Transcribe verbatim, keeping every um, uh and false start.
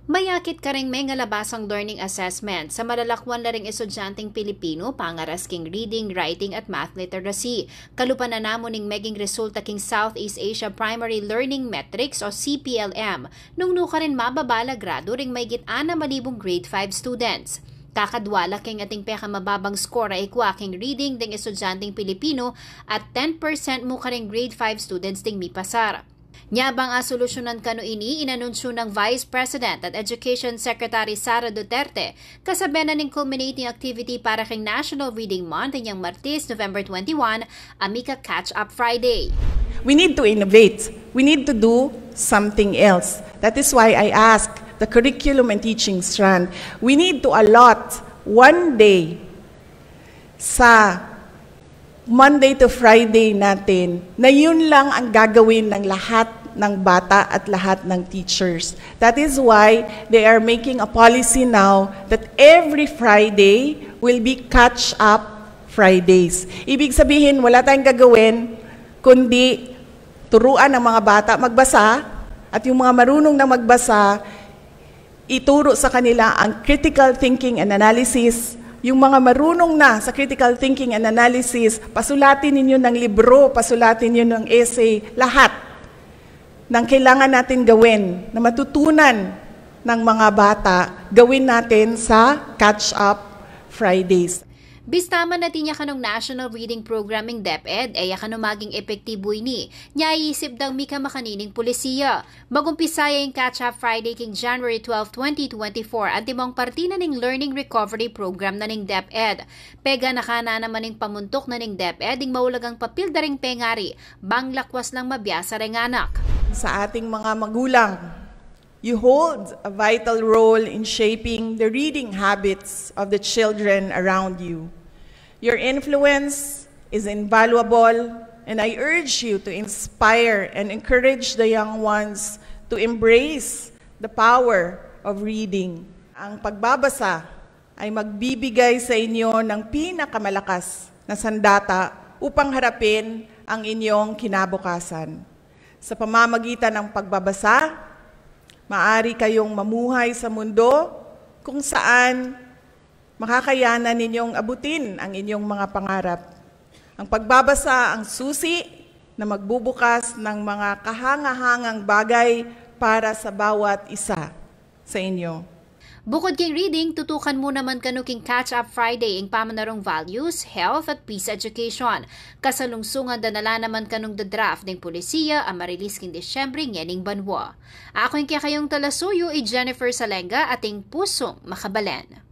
Mayakit karing mengalabasang learning assessment sa malalakwan la ring estudyanteng Pilipino pangaras king reading, writing, at math literacy. Kalupa na namu ning meging resulta king Southeast Asia Primary Learning Metrics o C P L M, nung nukarin mababa la gradu ring maygit anam a libung grade five students. Kakadwa la king ating pekamababang score a ikwa king reading ding estudyanteng Pilipino at ten percent mu karing grade five students ding mipasar. Nya bang asolusyonan kanu ini, inanunsyo nang Vice President at Education Secretary Sara Duterte, kasabe na ning culminating activity para king National Reading Month inyang Martes, November twenty-one, a mika Catch Up Friday. We need to innovate. We need to do something else. That is why I ask the curriculum and teaching strand, we need to allot one day sa Monday to Friday natin na yun lang ang gagawin ng lahat ng bata at lahat ng teachers. That is why they are making a policy now that every Friday will be Catch Up Fridays. Ibig sabihin, wala tayong gagawin kundi turuan ang mga bata magbasa, at yung mga marunong na magbasa, ituro sa kanila ang critical thinking and analysis. Yung mga marunong na sa critical thinking and analysis, pasulatin ninyo ng libro, pasulatin ninyo ng essay, lahat ng kailangan natin gawin na matutunan ng mga bata, gawin natin sa Catch Up Fridays. Bista man atin ya kanung National Reading Program ing DepEd, e ya kanu maging epektibu ini. Nya isip dang mika makanining polisiya. Magumpisaya ing Catch Up Friday king January twelve, twenty twenty-four, antimong parti na ning Learning Recovery Program na ning DepEd. Peganakan na naman ing pamuntuk na ning DepEd ing maulagang papil da ring pengari, bang lakwas lang mabiasa ring anak. Sa ating mga magulang, you hold a vital role in shaping the reading habits of the children around you. Your influence is invaluable, and I urge you to inspire and encourage the young ones to embrace the power of reading. Ang pagbabasa ay magbibigay sa inyo ng pinakamalakas na sandata upang harapin ang inyong kinabukasan. Sa pamamagitan ng pagbabasa, maaari kayong mamuhay sa mundo kung saan makakayanan ninyong abutin ang inyong mga pangarap. Ang pagbabasa ang susi na magbubukas ng mga kahanga-hangang bagay para sa bawat isa sa inyo. Bukod king reading, tutukan mu naman kanu king Catch Up Friday ing pamanarung values, health, at peace education. Kasalungsungan da na la naman kanung dadraft ding polisiya a ma-release king Disyembre ngening banwa. Aku ing kekayung talasuyu i Jennifer Salenga, ating pusung makabalen.